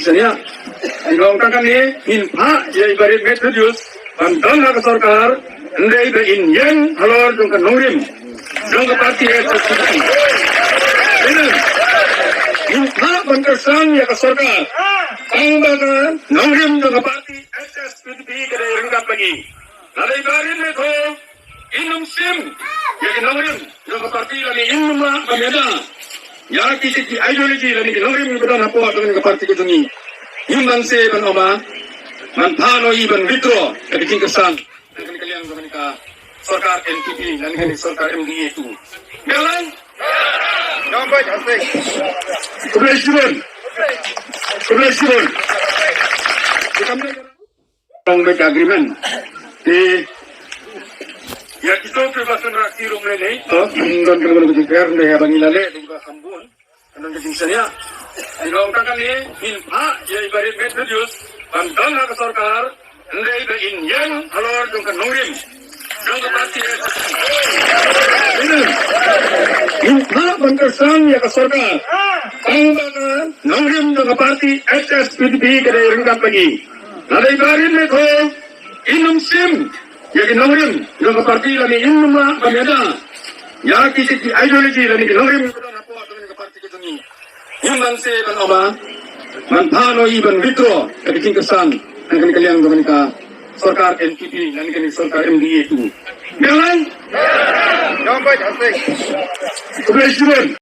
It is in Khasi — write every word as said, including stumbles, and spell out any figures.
Ïa, i long tang kane, ngin phah ïa i Bah Ried Methodius ban don ha ka sorkar, hynrei ba in ïeng halor jong ka nongrim jong ka parti H S P D P. Ngin phah ban kyrshan ïa ka sorkar tang ba ka nongrim jong ka parti H S P D P ka dei ryngkat bad ngi. Lada i Bah Ried Methodius in ym shim ïa ki nongrim jong ka parti lane in ym lah ban ïada ïa ki, ki ideology lane ki nongrim kiba don hapoh jong ka parti ka jong ngi, ngim banse ban ong ba ban phah noh ïa i ban withdraw ïa ka jingkyrshan na kane ka liang jong kane ka sorkar N P P lane kane ka sorkar M D A two. Biang lang. Khublei shibun. Khublei shibun. Tang bad agreement. Te ïa kito kiba shim rakhe ruh mynne, to, don kano kano ka jingkyrmen ïa ba ngi la leh, ba kham bun. Don ka jingshaniah. Ïa long tang kane, ngin phah ïa i Bah Ried Methodius ban don ha ka sorkar, hynrei ba in ïeng halor jong ka nongrim jong ka parti. Ngin phah ban kyrshan ïa ka sorkar tang ba ka nongrim jong ka parti H S P D P ka dei ryngkat bad ngi. Lada i Bah Ried Methodius in ym shim ïa ki nongrim jong ka parti lane in ym lah ban ïada ïa ki, ki ideology lane ki nongrim kiba don hapoh jong ka parti ka jong ngi, ngim banse ban ong ba ban phah noh ïa i ban withdraw ïa ka jingkyrshan na kane ka liang jong kane ka sorkar N P P lane kane ka sorkar M D A two. Biang lang. Khublei shibun.